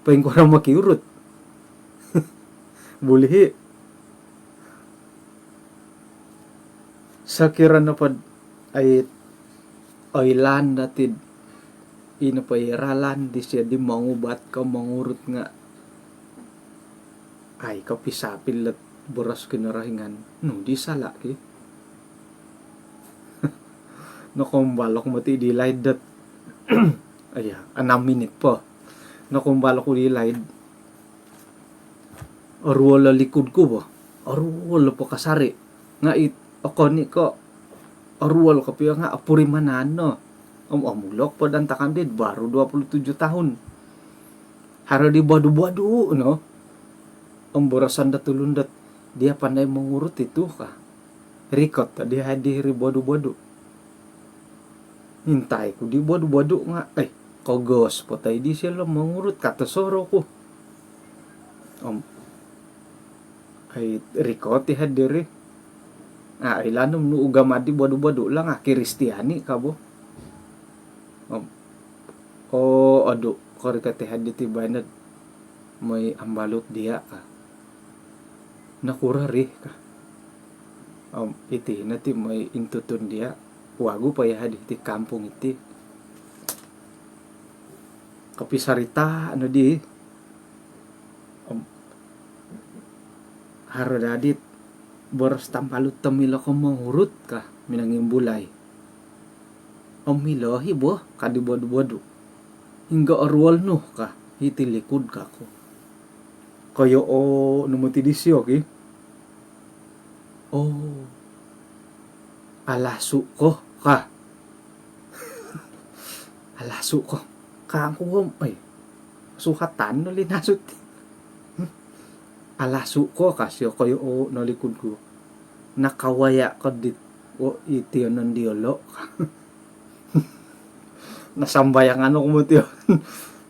Poingkuro mokiurut. Bulihi. Sokiro nopo dot, ai, oilaan dati dot, ino po i ralan disio di mongubat ko mongurut nga, ai, kopisapil dot boros Kinorohingan. Nu di sala ki. Nokoumbal oku moti di laid dot. Aya, anam minit po. Nokoumbal oku di laid. Oruol o likud ku bo. Oruol po kasari. Nga it, okon i ko oruol kopio nga opurimanan no. Om, omulok po dot antakan di baru dua puluh tujuh tahun. Haro di bodu-bodu no. Om boroson dot tulun dot, dia pandai mongurut itu ka. Rikot tadi hadi ri bodu-bodu. Intai ku di bodu-bodu nga, eh, kogos po tai disio lo mongurut ka tosoro ku. Om, ai, rikot i hadi ri. Ah, ilanum nu ugama di bodu-bodu lah nga Kristiani ka bo. Om, o, odu, korikot i hadi ti baino dot moi ambalut dia ka. Nokuro ri ka. Om, iti no ti moi intutun dia. Wagu po ya hadi ti kampung iti. Kopisarita no di. Om, haro dadi dot boros tambalut dot milo ko mongurut ka, minangimbulai. Om milo i bo ka di bodu-bodu. Hinggo oruol nu ka, hiti likud ka ku. Koyo o no moti disio ki. Oh. Alasu ko ka. Alasu ko. Kangku om, ai. Suhatan no linasut. Hmm. Alasu ko ka sio koyo o no likud ku. Nakawaya ko dit, o, i tionon diolo. Nasambayangan oku moti o.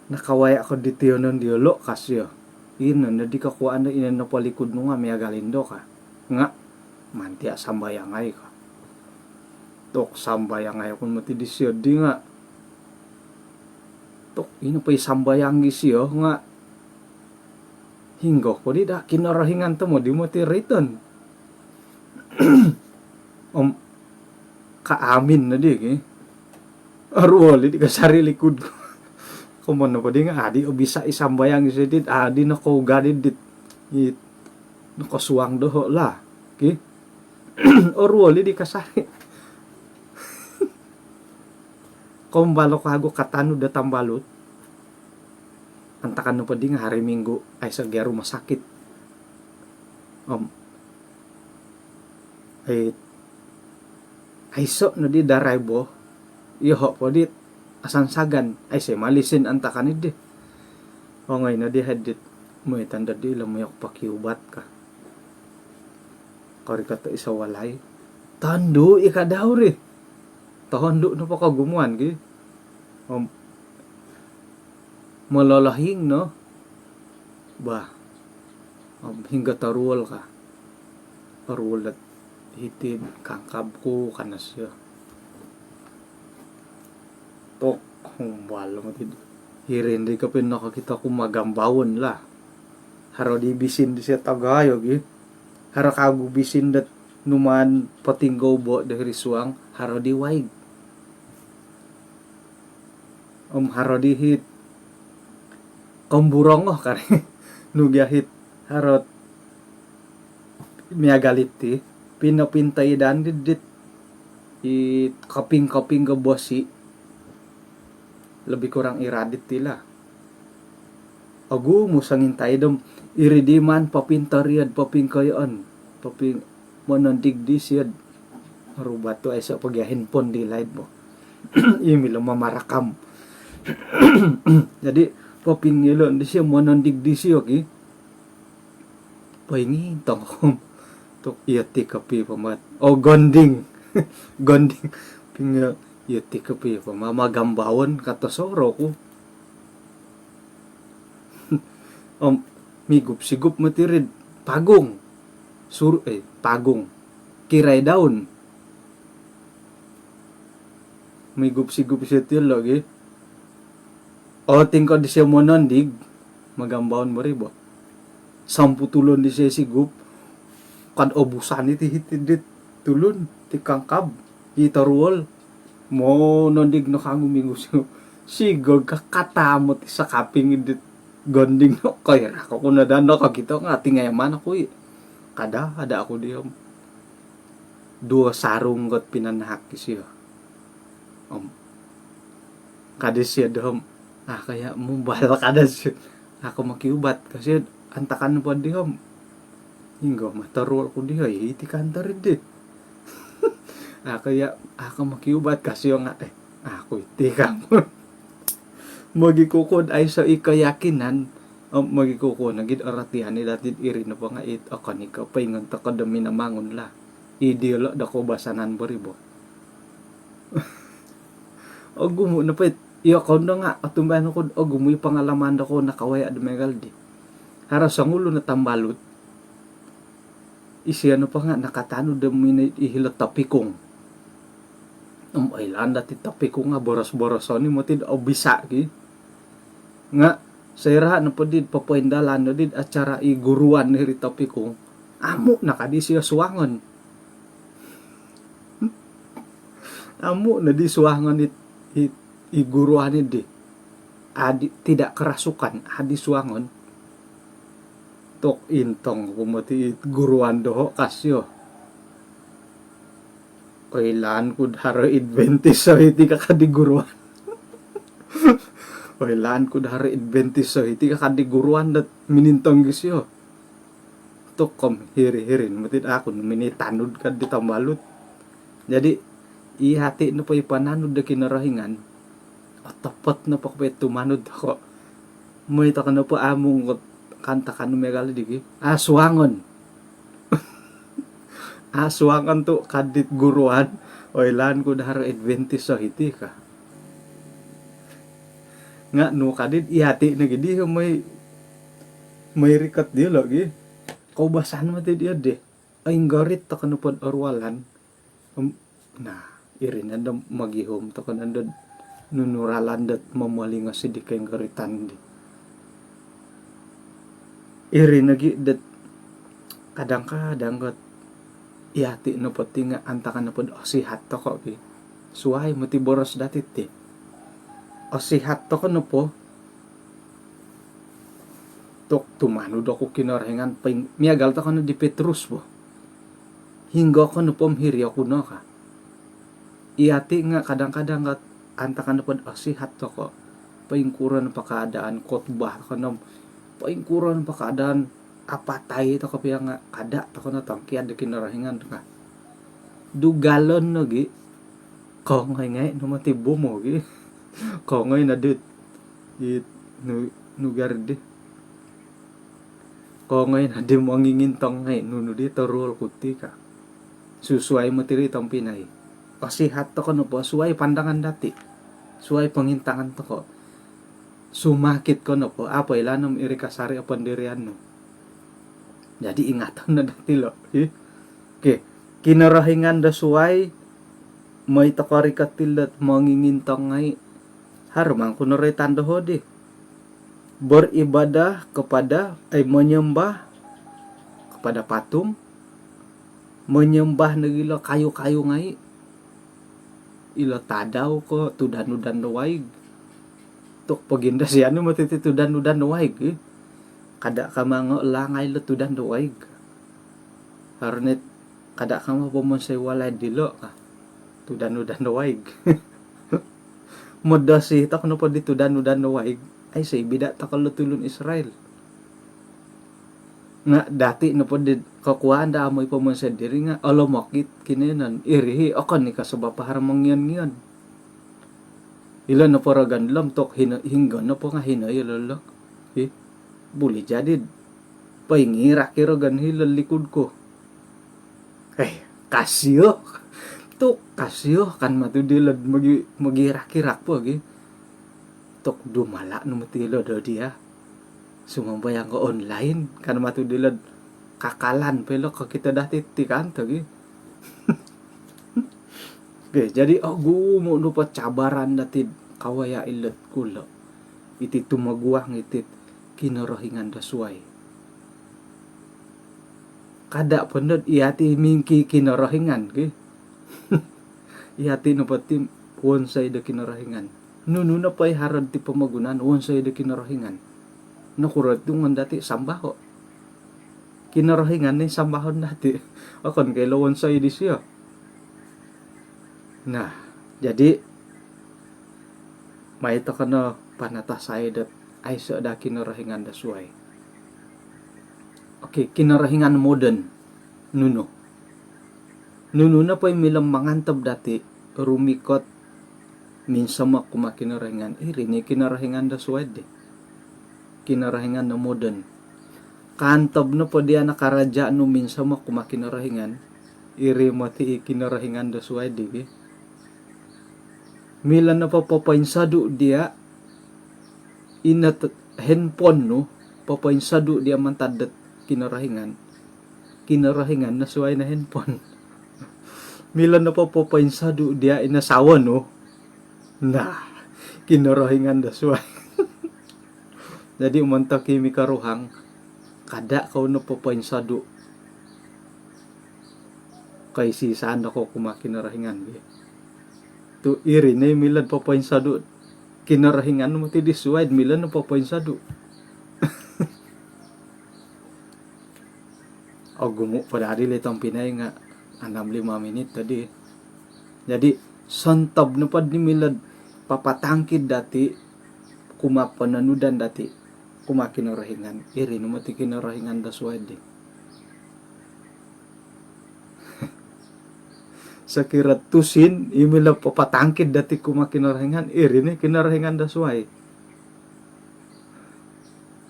Nakawaya ko di tionon diolo ka sio. Ino no di kakuaan do ino nopo likud nu nga miagal indo ka. Nga, mantia sambayangai ka. Tok sambayangai oku moti disio di nga. Tok, ino po i sambayang disio nga. Hinggo po di da Kinorohingan tomod i moti riton. Om, kaamin no di ki. Oruol i di kasari likud. Komoyon nopo di nga adi o bisa i sambayang i sidit, adi nokougad i dit. I nokosuang doho lah. Ki. Oruol i di kasari. Koumbal oku wagu katanud do tambalut. Antakan nopo di nga hari Minggu, aiso gia rumah sakit. Om, ai, aiso no di darai bo. Iyoho po di asansagan, aiso malisin antakan i di. Ongoi no di hadi dot, moi tanda di lo moi oku pokiubat ka. Korikot iso walai. Tondu i ka dau ri. Tondu nopo kogumuan ki. Om, mololohing no. Bah. Om, hinggo toruol ka. Toruol dot hiti kangkab ku ka no sio. Tok, humbal moti. Hiri ndi kopio nokokito ku magambawon lah. Haro di bisin disio tagayo gi. Haro kagu bisin dot numaan potinggou bo' do hiri suang, haro di waig. Om haro di hit komburongo kari. Nu gia hit harot miagal iti, pinopintaidan di dit i koping-koping do bosi. Lebih kurang irad iti lah. Ogumu songintai dom, iri di maan popintoriod, popingkoyoon, poping-, monondig disio'd. Rubat tu aiso' po gia handphone di laid bo. I milo mamarakam. Jadi, popingilo disio, monondig disio ki. Poingintong oku. Tu' iyo ti kopi pama. Oh, gonding. Gonding. Pingilo, iyo ti kopi pama. Magambaon kato soroku. Om migup-sigup moti rid pagung. Sur-, eh, pagung. Kirai daun. Migup-sigup isio ti lo gi. Oh, tingkod isio monondig, magambaon bo ri bo. Samputulon disio sigup. Kad obusan iti hiti dit tulun, ti kangkab, i toruol. Monondig no kagu migup-sigup. Sigog ka katamot i sakaping dit gonding no. Koirak oku no daa nokokito nga' tingayam oku i'. Kada, kada oku di om. Duo sarung got pinanahak isio. Om. Kada isio do om. Ah, kaya mumbal kada isio. Aku mokiubat ka isio, antakan po di om. Inggo, motoruol ku di, oi, iti kantor di. Aku ya, aku mokiubat ka isio nga', eh, aku iti kampun. Mogikuku'd aiso i keyakinan, om mogikuku' nogi'd orotian i dati'd iri nopo nga' it okon i ko' poingon toko' do minamangun lah. I diyolo' do koubasanan bo ri bo. Ogumu' nopo it, iyo kondo nga' otumbayaan oku'd ogumu' i pangalaman dokoyu nakawaya' do miagal di. Haro songulun o tambalut. Isio nopo nga' nakatanud do minoi i hilo topikung. Om oilaan dati topikung nga' boros-boroson i moti'd obisa' ki. Nga' soira' nopo di'd popoindalan no di'd acara i guruan hiri topikung. Amu' no kadi isio suangon. Amu' nodi suangon it, it, i guruan iddi. Adi, tidak kerasukan, adi suangon. Tu' intong ku moti it guruan doho' ka sio. Oilaan ku'd haro Adventist Society ka kadi guruan. Oilaan ku'd haro Adventist Society ka kadi guruan dot minintong gi sio. Tu' kom hiri-hiri no moti'd aku no minitanud kadi tambalut. Jadi, iyati' nopo i pananud do Kinorohingan, otopot nopo kopio tumanud toko'. Moi toko' nopo amung kot kaantakan nu miagal di ki. Ah, suangon. Ah, suangon tu' kadit guruan, oilaan ku'd haro Adventist Society ka. Nga' nu kadit iyati' nogi di moi, moi rikot diyolo' gi. Koubasan moti diyo di. Oinggorit toko' nopod orualan. Om, nah, iri nondo mogihum toko' nondo nunu ralan dot momolingos di koinggoritan di. Iri nogi dot kadang-kadang got iyati' nopo ti nga' antakan nopod osihat toko' ki. Suwai moti boros dati' ti. Osihat toko' nopo, tu' tumanud oku Kinorohingan, poing-, miagal toko' no di Petrus bo. Hinggo ko nopo om hiri oku no ka. Iyati' nga' kadang-kadang got antakan nopod osihat toko', poingkuro nopo keadaan, khotbah toko' no om poingkuro nopo keadaan, apatai toko' pia nga' kada' toko' no tongkiad do Kinorohingan ka. Dugalon nogi', kongoi ngai' no moti bo mogi. Kongoi nodi it, nu, nugar di. Kongoi nodi mongingintong ngai', nunu di toruol ku ti ka. Susuai moti ri tompinai. Osihat toko' nopo, suai pandangan dati'. Suai pongintangan toko'. Sumakit ko nopo, a' po oilaan om iri kasari' o pendirian nu. Jadi ingaton no dati' lo, hi. Okey. Kinorohingan do suwai, moi toko' rikot ti lo't mongingintong ngai'. Haro mangku noroitan doho' di. Beribadah kepada, eh, menyembah kepada patung. Monyembah nogi ilo kayu-kayu ngai'. Ilo tadau ko tudan-udan do waig. Tu' pogindosian no moti iti tudan-udan do waig, eh. Kada' kama' ngo' langai ilo tudan do waig. Haro nit kada' kama' pomonsoi walai dilo' ka. Tudan-udan do waig. Modosi toko nopo di tudan-udan do waig, aiso i bida' toko lo tulun Israel. Nga' dati' nopo di kokuaan do amu' i pomonsoi diri nga' olomokit kinoiyonon. Iri hi okon i' ko' sabap haro mongiyon-ngiyon. Ilo nopo rogon dilo' tu' hino, hinggo nopo nga' hino iyolo' lo. Hi. Buli jadi'd poingirak i rogon hilo likud ku. Eh, kasio. Tu' kasio kan matu dilo'd mogi-, mogirak-irak po gi. Tu' dumala' no moti ilo do diya'. Sumambayang ko online kan matu dilo'd kakalan po ilo kokito dati' ti kan tu gi. Okey, jadi ogumu' nopo cabaran dati'd kawaya' ilo'd kulo'. Iti tumoguang iti'd Kinorohingan do suwai. Kada' po nod iyati' mingki-Kinorohingan ki. Iyati' nopo ti wonsoi do Kinorohingan. Nunu nopo i haro'd ti pomogunan wonsoi do Kinorohingan. Nokuro tu' ngon dati' sambaho'. Kinorohingan ni sambahon dati'. Okon ko' ilo wonsoi disio. Nah, jadi mai toko no panatasai dot aiso' daa Kinorohingan do suwai. Okey, Kinorohingan moden. Nunu. Nunu nopo i milo mangantob dati' rumikot minsomok kumaa Kinorohingan, iri ni Kinorohingan do suwai di. Kinorohingan do moden. Kaantob nopo diya' no karaja' nu minsomok kumaa Kinorohingan, iri moti i Kinorohingan do suwai di ki. Milo nopo popoinsodu' diya' ino t-, handphone nu, popoinsodu' diya' mantad dot Kinorohingan. Kinorohingan no suwai no handphone. Milo nopo popoinsodu' diya' ino sawo nu. Nah, Kinorohingan do suwai. Jadi montok i mikoruhang, kada' kou no popoinsodu' koisi-isaan dokou kumaa Kinorohingan gi. Tu' iri ni milo'd popoinsodu' Kinorohingan moti di suwai'd milo no popoinsodu'. Ogumu' po dadi' li tompinai nga' anam lima minit tadi. Jadi sontob nopo di milo'd papatangkid dati' kumaa pononudan dati' kumaa Kinorohingan, iri no moti Kinorohingan do suwai di. Sokiro tusin i milo papatangkid dati' kumaa Kinorohingan, iri ni Kinorohingan do suwai.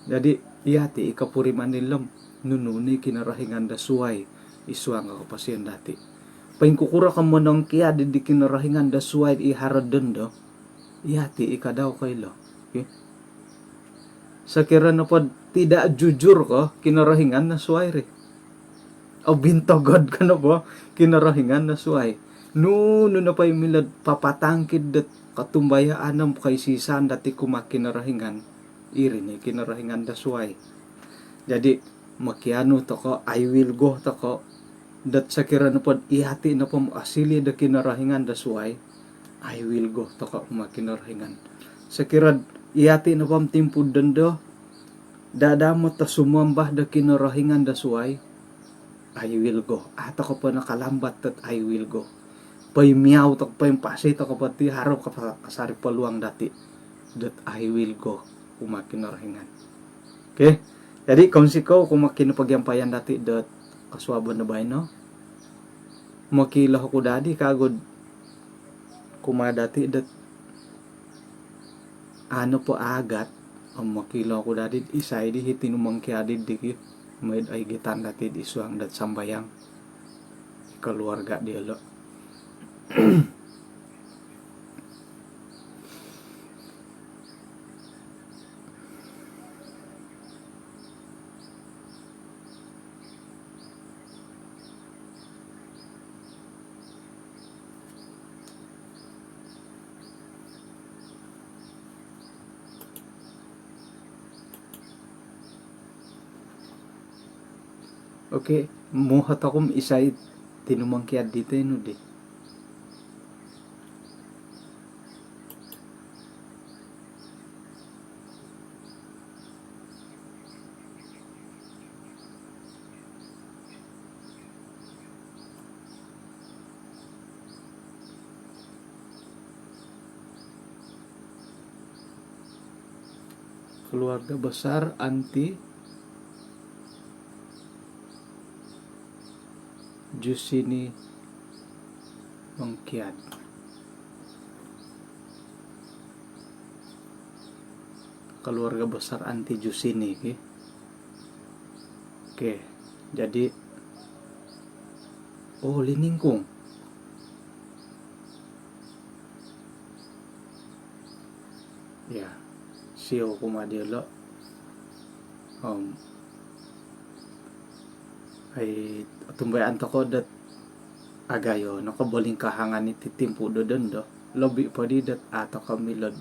Jadi iyati' i kopuriman dilo' om nunu ni Kinorohingan do suwai i suang do koposion dati'. Poingkukuro ko monongkiad di Kinorohingan do suwai i haro'd dondo, iyati' i kadau koilo. Okey. Sokiro nopod tidak jujur ko, Kinorohingan no suwai ri. Obintogod ko nopo, Kinorohingan no suwai. Nunu nopo i milo'd papatangkid dot kotumbayaan om koisi-isaan dati' kumaa Kinorohingan, iri ni Kinorohingan do suwai. Jadi mokianu toko', "I will go" toko', dot sokiro nopod iyati' nopo om osiliu do Kinorohingan do suwai, "I will go" toko' kumaa Kinorohingan. Sokiro'd iyati' nopo om timpu'd dondo, dada' mot o sumambah do Kinorohingan do suwai, "I will go." A' toko' po nakalambat dot "I will go." Poimiau toko', poimpasi toko' po ti haro kapa-, kasari' peluang dati' dot "I will go" kumaa Kinorohingan. Okey. Jadi kounsikou kumaa kinopogiampayan dati' dot kosuabon do baino. Mokiilo oku dadi' kagu'd kumaa dati' dot anu po agat, om mokiilo oku dadi' isai di hiti nu mongkiadid di ki, moi'd oigitan dati'd isuang dot sambayang i koluarga' diyolo'. Okey, muhot oku om isai tinumongkiad di tinu di. Keluarga besar anti Jusini Longkiad. Keluarga besar anti Jusini, ki. Oke, jadi, oh, liningkung. Ya, siou kumaa diolo. Om, ai, otumbayaan toko dot agayo no kobolingkahangan iti timpu do dondo. Lobi po di dot a' toko milo'd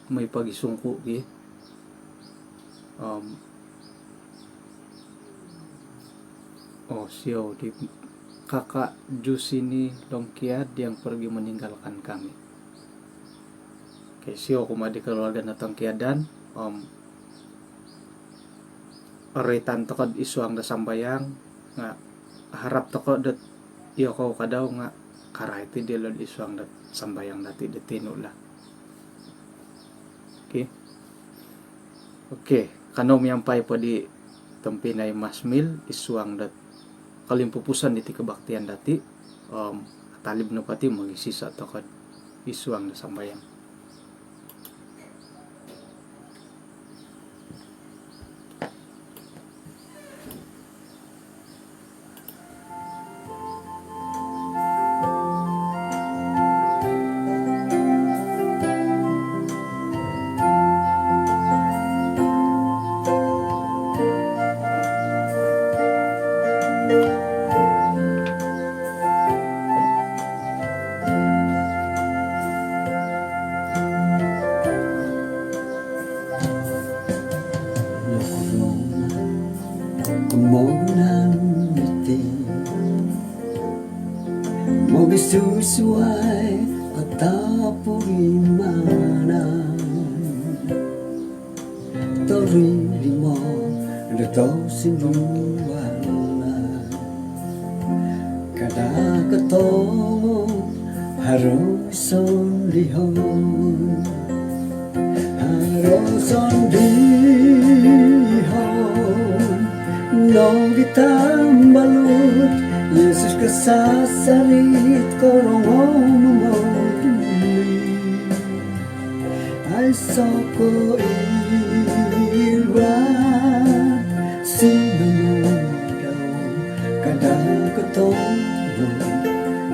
moi pogisungku, ki. Om, oh, siou di, kakak Jusini Longkiad yang pergi meninggalkan kami. Oke, siou kumaa di keluarga notongkiadan, om, oroitan toko'd id suang do sambayang, nga harap toko dot iyokou kadau nga karaiti diolo'd id suang dot sambayang dati do tinu lah. Oke. Oke, kanou miampai po di tompinai Masmil id suang dot kolimpupuson diti kebaktian dati, om, atalib nopo ti mogisiso toko'd id suang do sambayang. Nokorongou komodunan diti mogisusuai atau purimanan. Toririmo do tosindualan. Kada kotongo haro sondihon. Haro sondihon nogi tambalut. Yesus kasasarit korongou momoduli. Aiso ko iwat sinumodou, kada kotongo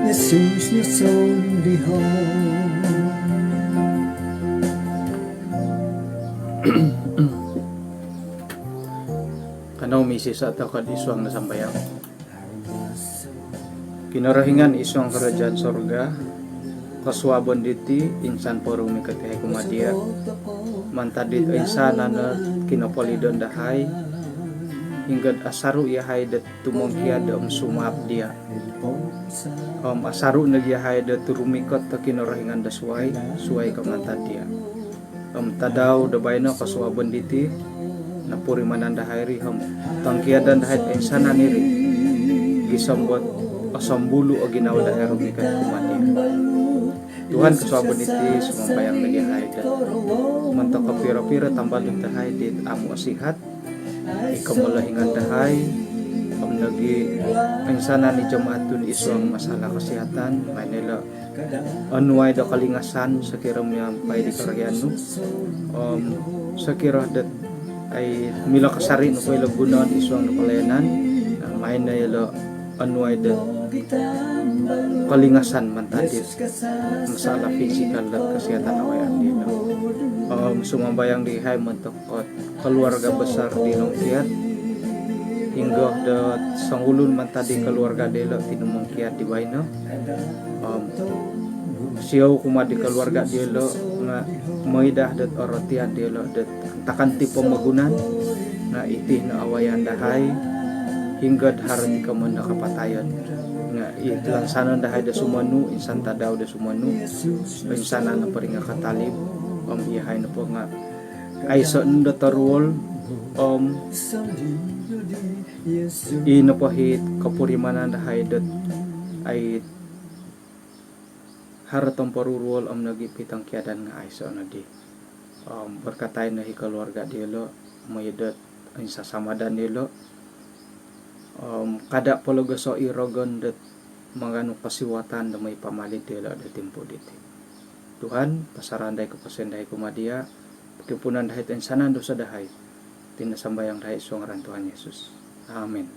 Yesus no sondihon. Kanou misiso toko'd id suang do sambayang. Kinorohingan id suang kerajaan sorga, kosuabon diti insan po rumikot yahai kumaa dia mantad dit oinsanan o kinopolidon dahai, hinggo'd asaru yahai dot tumongkiad om sumaap dia. Om asaru nogi yahai dot rumikot do Kinorohingan do suai, suai ko mantad dia. Om tadau do baino kosuabon diti, nopurimanan dahai ri om tongkiadan dahai toinsanan iri gisom dot osombulu o ginawo dahai rumikot kumaa dia. Tuhan, kosuabon diti sumambayang nogi yahai dot montok kopiro-piro tambalut dahai dit amu osihat, i komolohingan dahai, om nogi oinsanan i jemaat tu id suang masalah kesihatan, maai no ilo onuai do kolingasan sokiro miampai di korohian nu. Om sokiro dot ai milo kasari nopo ilo gunoon id suang do pelayanan, maai no ilo onuai do kolingasan mantad dit masalah fizikal dot kesihatan awayaan dilo. Om sumambayang nogi yahai montok keluarga besar di Longkiad, hinggo do songulun mantad di keluarga diolo tinumongkiad di baino. Om siou kumaa di keluarga diolo nga mooi daa dot orotian diolo dot antakan ti pomogunan, nga iti no awayaan dahai hinggo'd haro ti komoyon do kapatayon. Nga' i lansanon dahai do sumonu, insan tadau do sumonu, insanan nopo ri nga' katalib, om iyahai nopo nga' aiso' nondo toruol, om i nopo hi kopurimanan dahai dot ai haro tomporuruol om nogi' pitongkiadan nga' aiso' nodi. Om berkatai no i keluarga diyolo', mooi dot insasamadan diyolo'. Om kada' pologoso' i rogon dot manganu kosiwatan do mooi pamalid diyolo' do timpu diti. Tuhan, pasarahon dahai koposion dahai kumaa diya', pokimpuunan dahai toinsanan dosa dahai. Iti no sambayang dahai id suang ngaran Tuhan Yesus. Amin.